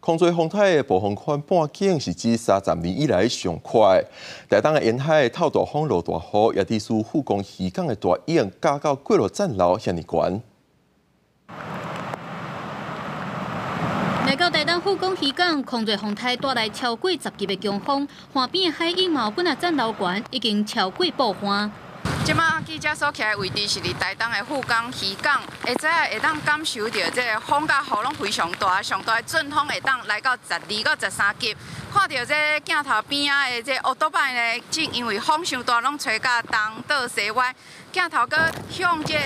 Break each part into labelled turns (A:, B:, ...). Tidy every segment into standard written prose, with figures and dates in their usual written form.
A: 空濟風颱的暴風圈半徑是這30年以來上闊。台東的沿海透大風落大雨，也致使富岡漁港的大湧加到過落棧樓遐爾懸。
B: 來到台東富岡漁港，空濟風颱帶來超過10級的強風，岸邊的海湧嘛有幾若棧樓懸，已經超過布岸。
C: 這馬記者所徛的位置是佇台東的富岡漁港，會知影會當感受著這個風佮雨攏非常大，上大的陣風會當來到12到13級。看著這鏡頭邊仔的這烏多擺呢，正因為風傷大，攏吹甲東倒西歪。鏡頭閣向這個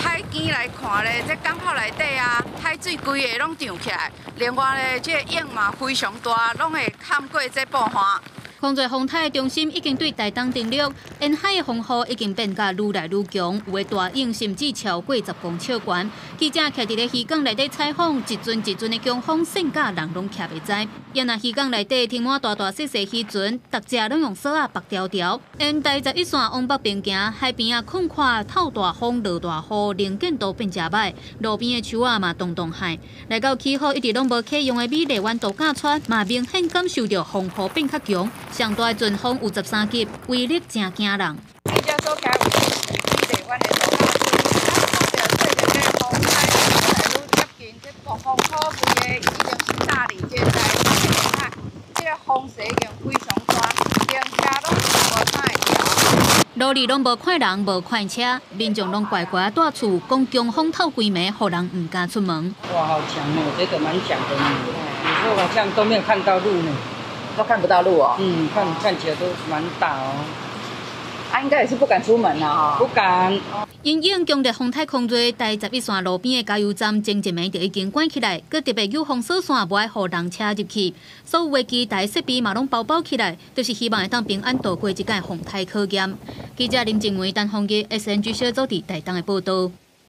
C: 海邊來看咧，這港口內底啊，海水規个攏漲起來。另外咧，這個湧嘛非常大，攏會冚過這布岸。
B: 空濟風颱的中心已經對台東登陸，沿海的風雨已經變甲愈來愈強，有的大湧甚至超過10公尺懸。記者徛佇咧漁港內底採訪，一陣一陣的強風，扇甲人攏徛袂知。也若漁港內底停滿大大細細漁船，逐隻攏用索仔縛牢牢。沿台11線往北邊行，海邊仔空曠透大風、落大雨，能見度變誠䆀，路邊的樹仔嘛動動海。來到起好一直攏無啟用的美麗灣度假村，嘛明顯感受著風雨變較強。上大的陣風有13級，威力誠驚人。
C: 記者所徛的位置是美麗灣的度假村，啊，看著最近這個風颱愈來愈接近，這暴風雨規个已經是炸佇這個台東的沿海，這個風勢已經非常大，連車攏無啥會調。
B: 路裡攏無看人，無看車，民眾攏乖乖蹛厝，講強風透規暝，予人毋敢出門。
D: 哇，好強哦，這個蠻強的呢，有時候好像都沒有看到路呢。
C: 都看不到路哦。
D: 嗯，看看起來都蠻大哦。
C: 啊，應該也是不敢出門啦，哈。
D: 不敢。
B: 因應強烈風颱空濟，台11線路邊的加油站前一暝就已經關起來，閣特別有封鎖線，無愛予人車入去。所有的機台設備嘛攏包包起來，就是希望會當平安度過這屆風颱考驗。記者林靜梅、陳鳳儀，SNG 小組佇台東的報導。